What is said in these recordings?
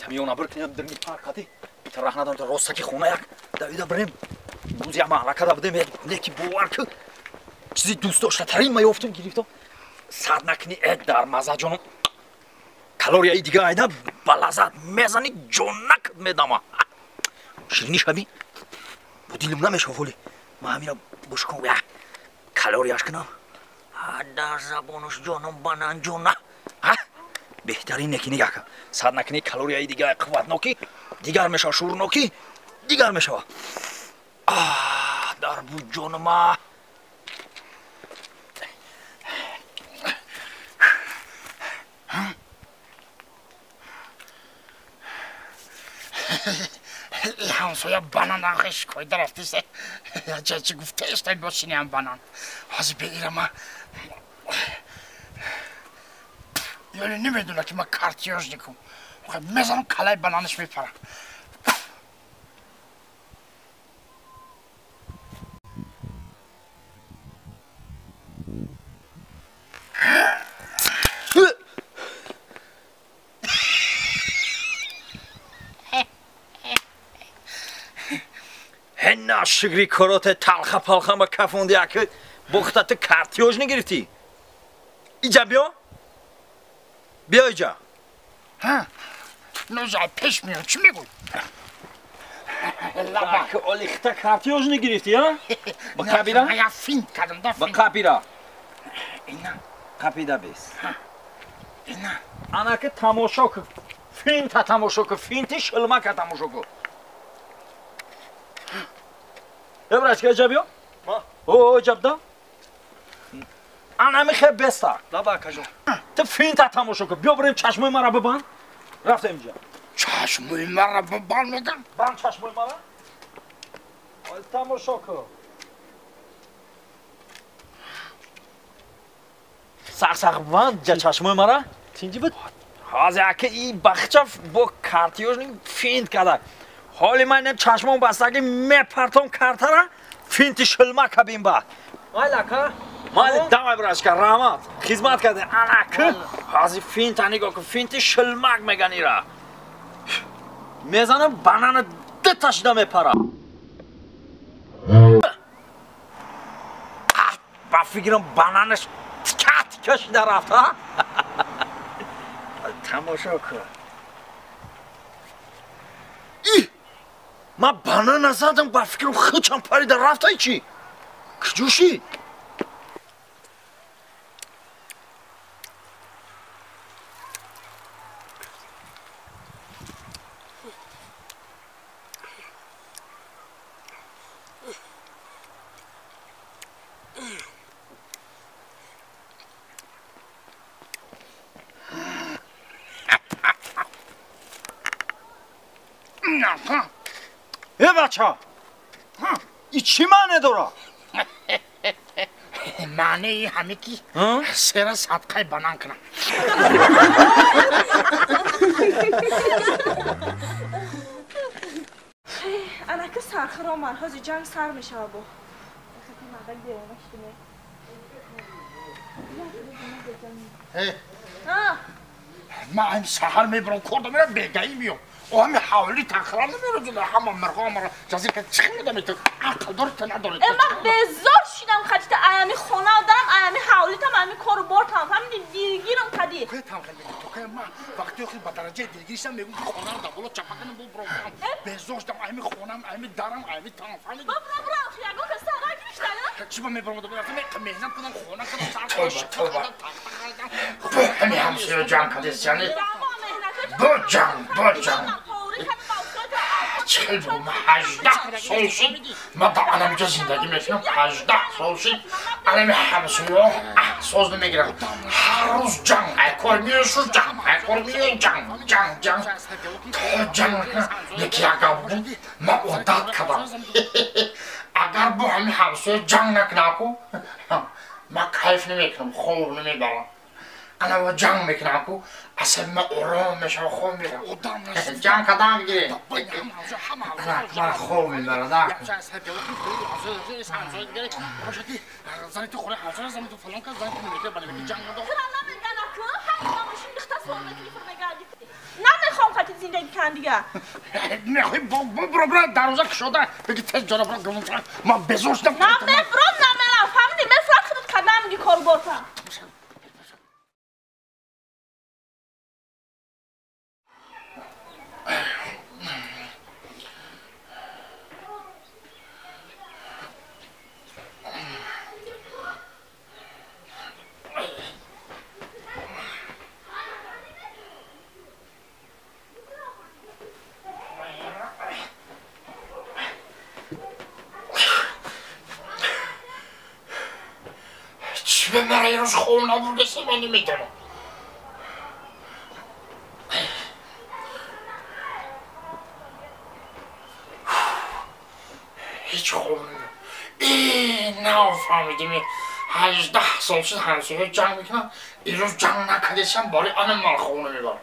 Камиона бир кунем дирни паркати. Бита раҳ надорам, ростаки хона як давида бирем. Имрӯз як маъракада будем, неки бовар ку. Чизи дӯстдоштатарин ма ёфтум, гирифтам. Сад накунӣ, э дар маза ҷонум. Калорияи дига айда ба лаззат мезанӣ, ҷонак медама. Ширинӣ шаби? Бо дилим намешава воли. Ма ҳамира бушкун як калорияш кунам. Дар забонуш ҷонум банан ҷона. Беҳтарин неки нигоҳ кун. Сад накунӣ калорияи дига қувватнокӣ, дигар мешава, шӯрнокӣ, дигар мешава. Дар бу ҷонума. Ҳамсоя банан охи шикоят рафтист. Чӣ гуфтаестай бошинеам банан. Ҳозир беирама. Ёли намедона ки ман картёжникум. Мезанам калаи бананаш мепарам. На шукри короте талха палха ба кафонди аки бухта ту картёж нагирифтӣ. Иҷа биё. Биё иҷа. Ноза пеш меёд, чӣ мегӯй? Лаба олихта картёж нагирифтӣ, а? Ба қабира? Я финт кардам, да. Ба қабира. Ина. Қапида бес. Ина. Анаки тамошо ку. Финта тамошо ку, финти шилмака тамошо ку. Ебрачка, иҷа биё. О, иҷа бда. Ана михе беста. Лаба акаҷон. Ту финта тамошо ку. Биё бирем чашмои мара бибанд. Рафтем иҷа. Чашмои мара бибанд мегам? Банд чашмои мара. Оли тамошо ку. Сақ-сақ бибанд ҷа чашмои мара. Тинҷи буд? Ҳозир ака и бахча бо картёжник финт када. Ҳоли ман инам чашмон бастаги мепартом картара финти шилмака бин ба. Майли ака? Майли давай брашка, раҳмат. Хизмат карде. Анаки ҳозир финта нигоҳ кун, финти шилмак меган ира. Мезанам банана дута шида мепара. Ба фикрам бананаш тика тика шида рафт, а? Тамошо кун. Ман банана задам, ба фикрам хичам парида рафтай чӣ? Куҷо шид? Э бача, и чӣ маъне дорад? Маънеи ҳаме ки сера садқаи банан кунам. Анаки сархироман, ҳозир ҷанг сар мешава бо. Ман ҳами саҳар мебарам, корда мерам, бегаӣ меём. О ҳами ҳавли тахра намерозуда, ҳама мирғо ҳамаро ҷазир кард. Чӣ медами ту? Ақл дори ту надори? Э, ман безор шидам қадита, аями хона дарам, аями ҳавлитам, аями кору бортам. Фаҳмиди, дилгирам қади. Куя там хел мегӯ? То кая ман вақти охир ба дараҷаи дилгирӣ шидам, мегӯм ки хонаро дар боло чапа кунам, бо биром. Безор шидам, аями хонам, аями дарам, аями там. Фаҳмиди? Бо биром, биром, ягон кас сара гирифта, Чӣ ба мебарам? Меҳнат кунам, хона кунам, сар кунам, шикор кунам, тахта харидам. Ҳами ҳамсоя ҷанг кардест, яъне? Бо ҷанг, бо ҷанг. Чил бу, ман 18 сол шуд, ман дар анамиҷа зиндагӣ мекунам, 18 сол шуд, анами ҳамсояҳо соз намегиранд. Ҳар рӯз ҷанг, ай кор меёшу ҷанг, ай кор меёй ҷанг, ҷанг, ҷанг. То ҷанг накунам, яки як гап буд, ман одат кардам. Агар бо ҳами ҳамсоя ҷанг накунам-ку, ман кайф намекунам, хоб намебарам. Ана ҷанг мекунам-ку, асаби ман ором мешава, хоб мерам. Ҷанг кардам гирем. Ман хоб мебарад. намехоҳам қати зиндагӣ кан дига. Мехоҳӣ бро бро дарвоза кушода бигӣ тез ҷона бро гумон ман безор шудам. На мебром намерам фаҳмидӣ? Мефрат худат кадам миги кору бортам. Маро ирӯз хоб набурдаси ман наметавонам. Ҳеҷ хоб намебурд. Нафаҳмидим, 18 сол шуд ҳамсоя ҷанг мекунам, ирӯз ҷанг накардесам бори ана ман хоб намебарам.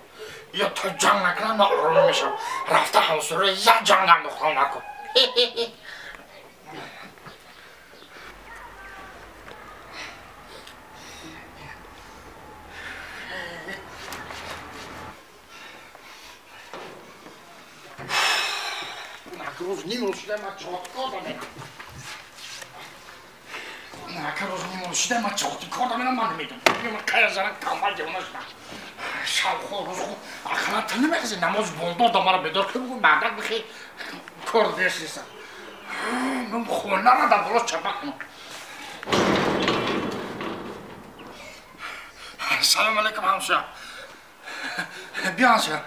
Ё то ҷанг накунам ман ором намешавам. Рафта ҳамсояро як ҷанг андохтам накун. Рӯз нимрӯз шуда ман чоти кор дамерам. Ака рӯз нимрӯз шуда ман чоти кор дамерам, ман намедонам. Ман қая занак тамбал девона шудам. Шабхо рӯзхо ақалан тил намехезӣ намоз бондор да маро бедор кун бигӯ мардак бихе кор дешнестам. Ман хонара дар боло чапа кунам. Салом алейкум ҳамсоя. Биё ҳамсоя.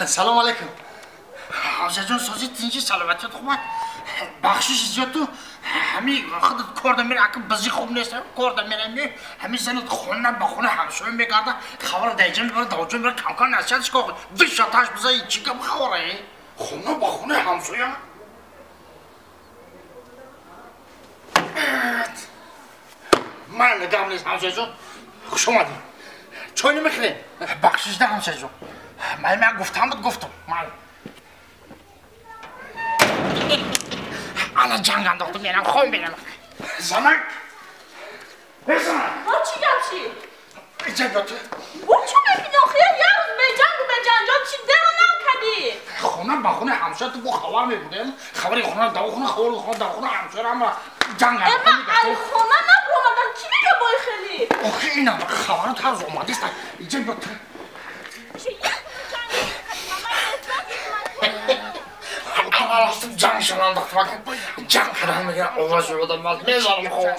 Салом алейкум. Ҳамсояҷон сози тинҷи саломатият хуб аст. Бахшиши зиёд ту ҳами худат кор дамера ака бизи хуб нест кор дамера ми ҳами занат хона ба хона ҳамсоя мегарда хабар даиҷа мебара давҷа мебара камкам насиҳатш кор ду шаташ биза чӣ гап хабара хона ба хона ҳамсоя ман гап нест ҳамсояҷон хуш омадӣ чой намехӯрем бахшиш да ҳамсояҷон ман ман гуфтам буд гуфтам ман ана ҷанг андохтум мерам хом мерам. Занак! Занак! Бо чӣ гап чӣ? Иҷа биё ту. Бо чӣ мебинӣ охир? Як рӯз беҷангу беҷанҷол чӣ деро нам кадӣ? Хона ба хонаи ҳамсоя ту бо хабар мебудем. Хабари хона даво хона хабари хона даво хона ҳамсояро ҳама ҷанг андохтум. Ман ай хона набуромадам чӣ мега бои хеле? Охир инам хабару тарз омадист. Иҷа биё ту. Аввал ҷанг шаландохтам ҷанг кардам мегирам овози одам мезанам хоб.